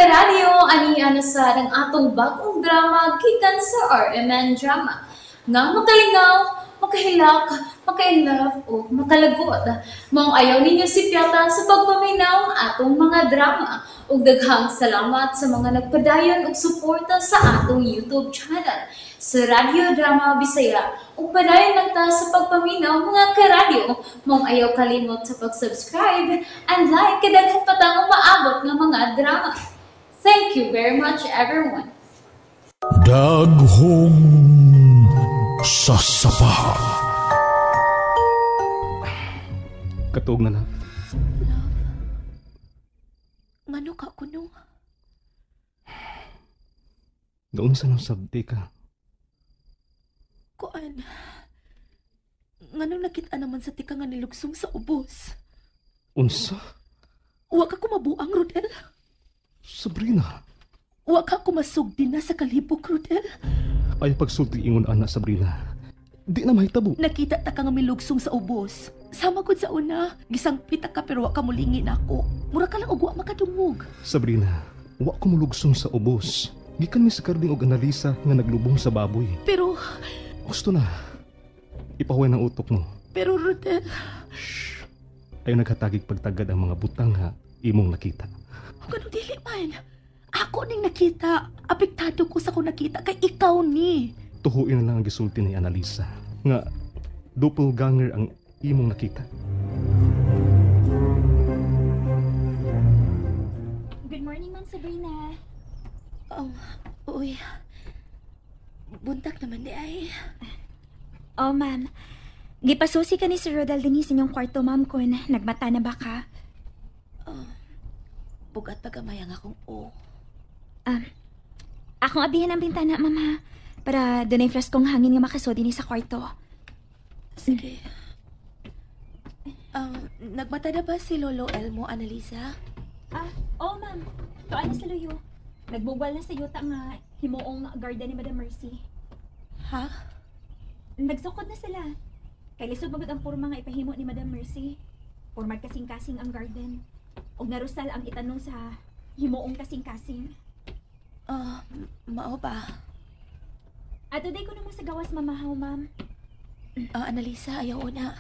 Karadyo, ania na sad ang atong bagong drama gikan sa RMN Drama. Nga makalingaw, makahilak, makainlove o makalagot. Maong ayaw ninyo sipyata sa pagpaminaw ang atong mga drama. Ug daghang salamat sa mga nagpadayon og suporta sa atong YouTube channel sa Radyo Drama Bisaya. Ug padayon lang ta sa pagpaminaw, mga karadyo. Maong ayaw kalimot sa pag-subscribe and like kay daghan pa tang umaabot nga mga drama. Thank you very much, everyone. Daghong sa sapa. Katuog na, love. Love? Ngano ka kuno? Doon sa nang sabti ka. Kuan. Ngano nakita naman sa tika nga nilugsong sa ubos? Unsa? Wa ka kumabuang, Rodel. Sabrina. Wa ka kumasugdi na sa kalibok, Rodel. Ay pagsulti ingon ana, Sabrina. Di na mahitabo. Nakita ta ka nga milugsong sa ubos. Sama gud sa una, gisangpit ka pero wa ka mulingi nako. Mura ka lang og wa makadungog. Sabrina, wa ko mulugsong sa ubos. Gikan mi sa karding og Analisa nga naglubong sa baboy. Pero gusto na. Ipahuway ng utok mo. Pero Rodel, shh. Ayaw naghatagig pagtagad ang mga butang ha imong nakita. Kung ganun dili man. Ako ning nakita. Apektado ko sa kung nakita kay ikaw ni. Tuhuin na lang ang gisulti ni Analisa nga doppelganger ang imong nakita. Good morning, Ma'am Sabrina. Uy. Buntak naman di ay. Oh, ma'am. Gipasusi ka ni Sir Rodel dinhi sa inyong kwarto, ma'am, kun nagmata na ba ka? Bugat pa gamay ang akong o. Akong abihan ang bintana, ma'am, ha? Para dunay freskong hangin nga makasodi ni sa kwarto. Sige. Nagmata na ba si Lolo Elmo, Analisa? Oh, ma'am. Tuan na sa luyo. Nagbugwal na sa yuta nga himuong garden ni Madam Mercy. Ha? Nagsukod na sila. Kay lisod magud ang porma nga ipahimo ni Madam Mercy. Porma kasing-kasing ang garden. Og narusal ang itanong sa himuong kasing-kasing. Mao ba? Ato day ko na mo sa gawas mamahaw, ma'am. Analisa, ayaw na.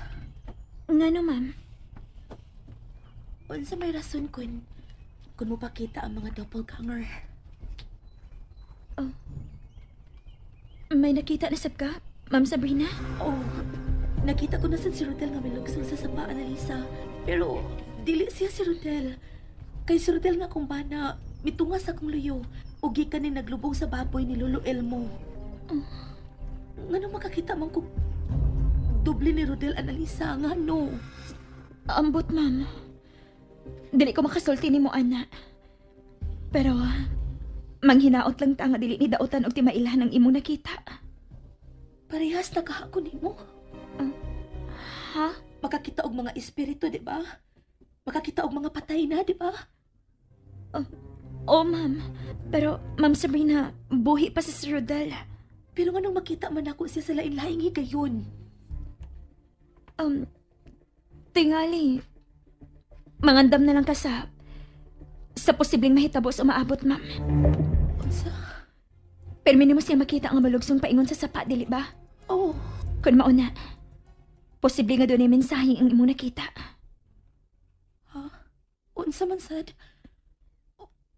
Ngano, ma'am? Unsa may rason kun mo pakita ang mga doppelganger? Oh. May nakita na sab ka, Ma'am Sabrina? Oh, nakita ko na sad si Rodel nga milugsong sa sapa, Analisa. Pero dili siya si Rodel. Kay si Rodel nga akong bana, mitunga sa akong luyo. Ug gikan ni naglubong sa baboy ni Lolo Elmo. Ngano makakita man ko doble ni Rodel, Analisa? Ngano? Ambot, ma'am. Dili ko makasulti nimo, ana. Pero manghinaot lang ta nga dili ni dautan og timailan ang imong nakita. Parehas na kahako nimo. Ha? Makakita og mga espiritu, di ba? Makakita og mga patay na, di ba? Oh, ma'am. Pero, Ma'am Sabrina, buhi pa si Sir Rodel. Pero nganong makita man ako siya sa lain-laing higayon? Tingali, mangandam na lang ka sa posibleng mahitabo sa umaabot, ma'am. Unsa? Pero minimo siya makita ang malugsong paingon sa sapa, dili ba? Oo. Kun mauna, posible nga doon ay mensahe ang imong nakita. Ha? Unsa man sad?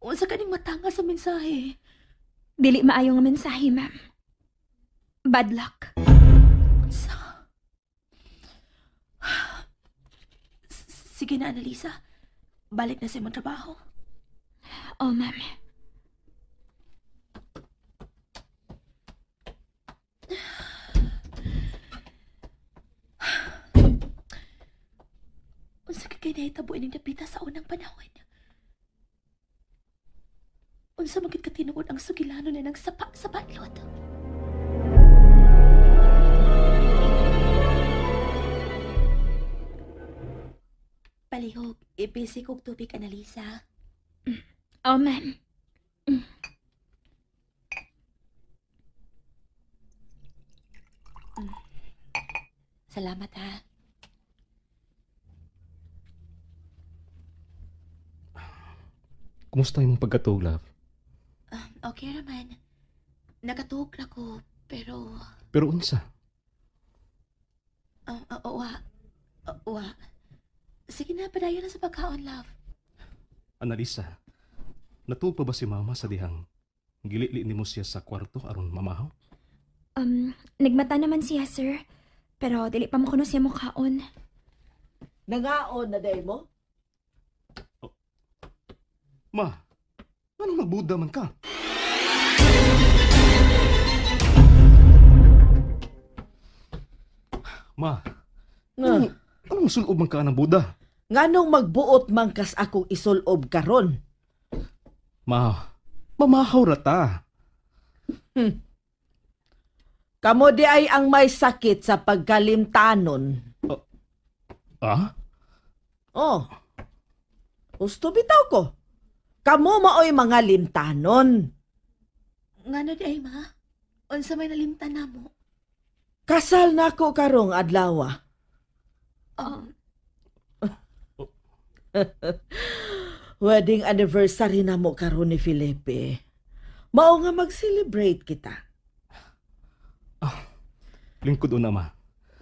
Unsa kaning matanga sa mensahe? Dili maayo nga mensahe, ma'am. Bad luck. Unsa? Sige na, Analisa. Balik na sa imong trabaho. Oh, ma'am. Unsa ka kay nahitabo ining dapita sa unang panahon? Unsa man gid ka tinuod ang sugilano na nang sapa sa banlot? Palihog, ibisi kog tubig, Analisa. Oh, ma'am. Salamat, ha. Kumusta imong pagkatuog, love? Okay raman. Nakatuog ra ko, pero... Pero unsa? Wa. Wa. Sige na, padayon na sa pagkaon, love. Analisa, natuog pa ba si mama sa dihang gilili nimo siya sa kwarto aron mamahaw? Nagmata naman siya, sir. Pero dili pa mo kuno siya mukaon. Nangaon na day mo? Oh. Ma, anong magbuda man ka? Ma, anong sulob man ka ng Buda? Nganong magbuot man kas akong isulob karon? Ma, mamahaw ra ta. Kamo di ay ang may sakit sa pagkalimtanon. Ah? Oh. Gusto bitaw ko. Kamo maoy mga limtanon. Ngano di ay, ma? Unsa may nalimtan na mo? Kasal nako karong adlaw. Wedding anniversary na mo karon ni Felipe. Mao nga mag-celebrate kita. Lingkod una, ma.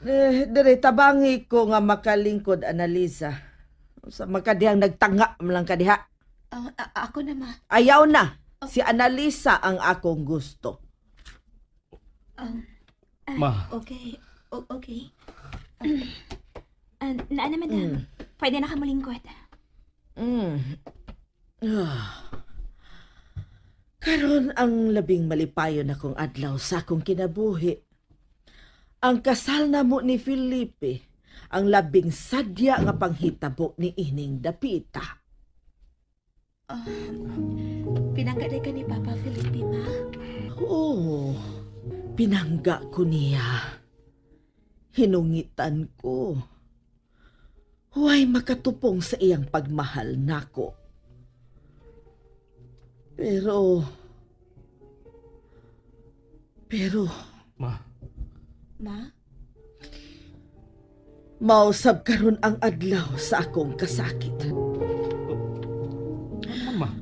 Dire tabangi ko nga makalingkod, Analisa. Sa makadihang nagtanga man lang kadiha. Ako na, ma. Ayaw na. Si Analisa ang akong gusto. Ma. Okay. Okay. Naa na, madam. Pwede na ka mulingkod. Karon ang labing malipayon akong adlaw sa akong kinabuhi. Ang kasal na mo ni Felipe, ang labing sadya nga panghitabo ni ining dapita. Pinangga ka ni Papa Felipe, ma? Oo, pinangga ko niya. Hinungitan ko. Huwag makatupong sa iyang pagmahal nako. Pero... Ma? Ma? Mausab karon ang adlaw sa akong kasakit. Ano, ma?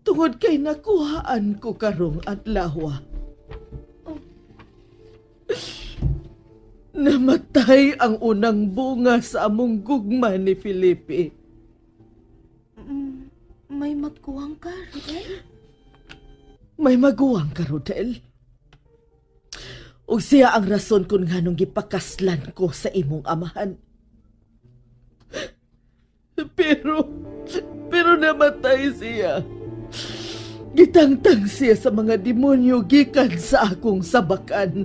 Tungod kay nakuhaan ko karong adlaw. Oh. Namatay ang unang bunga sa among gugma ni Felipe. May magkuwang ka, Rodel? May maguwang ka, Rodel. Ug siya ang rason kung nganong gipakaslan ko sa imong amahan. Pero namatay siya. Gitangtang siya sa mga demonyo gikan sa akong sabakan.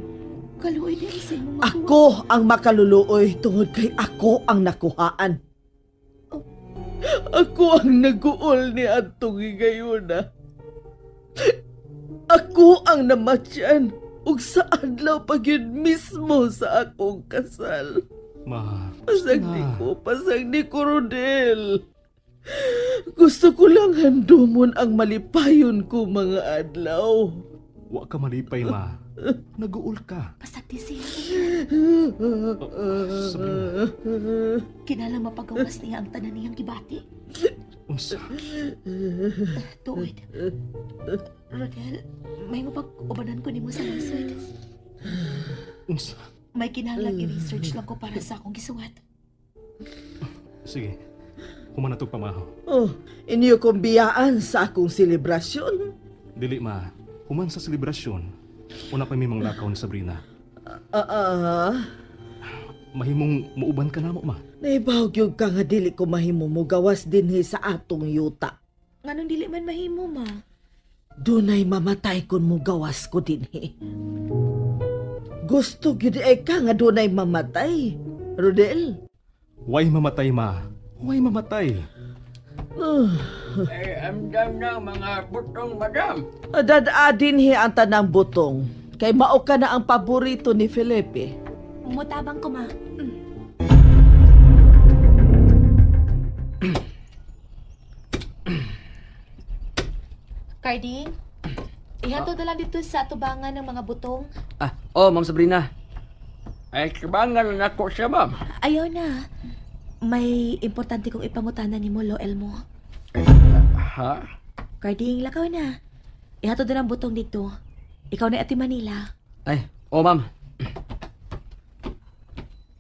Kaluoy din sa imong maguwang. Ako ang makaluluoy tungod kay ako ang nakuhaan. Oh. Ako ang naguol ni atong higayuna. Ako ang namatyan ug sa adlaw pa gyud mismo sa akong kasal. Ma, pasag ni ko, Rodel. Gusto ko lang handumon ang malipayon ko mga adlaw. Wa ka malipay, ma. Naguol ka. Pasagdi siya. Sabrina. Kinala mapagawas niya ang tanan niyang gibati. Unsa? Tuod. Rodel, may mapag-ubanan ko nimo sa lungsod. Unsa? May kinahanglan i-research lang ko para sa akong gisuwat. Sige. Human na itong pamahaw. Oh, inyo kong biyaan sa akong selebrasyon. Dili, ma. Human sa selebrasyon, una pa may manglakaw ni Sabrina. Mahimong muuban ka na mo, ma. Naibaw gyud ka nga dili ko mahimo mo gawas dinhi sa atong yuta. Nganong dili man mahimo, ma? Dunay mamatay kun mo gawas ko dinhi. Gusto gyud ay ka nga dunay mamatay, Rodel. Way mamatay, ma. Way mamatay. Ay, amdam na mga butong, madam. Dada dinhi ang tanang butong. Kay mao ka na ang paborito ni Felipe. Mutabang ko, ma. Carding, ihatod na lang dito sa tubangan ng mga butong. Oh, Ma'am Sabrina. Ay, tubangan na ako siya, ma'am. Ayaw na. May importante kong ipangutana ni mo, Loel mo. Ha? Carding, lakaw na. Ihatod na ang butong dito. Ikaw na ati Manila. Ay, oh ma'am.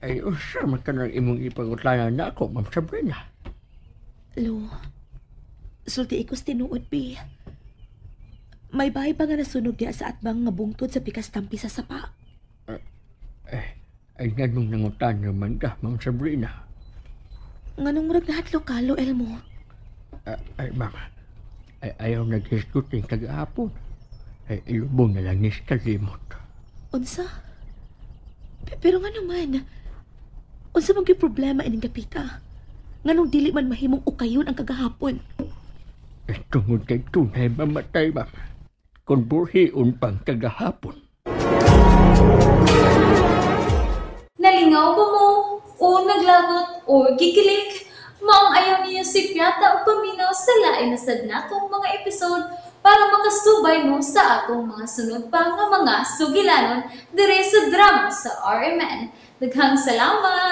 Ay, unsa man kanang imong ipangutana na ako, Ma'am Sabrina. Lo, sulti ko sa tinuod, bi. May bahay pa nga nasunog diya sa atbang nga bungtod sa pikas tampi sa sapa. Eh, ay nganong nangutana man ka, Ma'am Sabrina. Nganong murag nahadlok ka, Lo Elmo? Ay, ma'am. Ay, ayaw naghisgutin kagahapon. Ay, ilubong na lang ni kalimot. Unsa? Pero nga naman, unsa man gyud problema ining dapita? Nganong dili man mahimong ukayon ang kagahapon? Ay, tungod kay tunay mamatay, ma'am. Kung burhiun pang kagahapon. Nalingaw ba mo? O naglagot o gikilig? Maong ayaw niyo si Piata o paminaw sa lain na sad natong mga episode para makasubay mo sa atong mga sunod pa nga mga sugilanon dire sa drama sa RMN. Daghang salamat!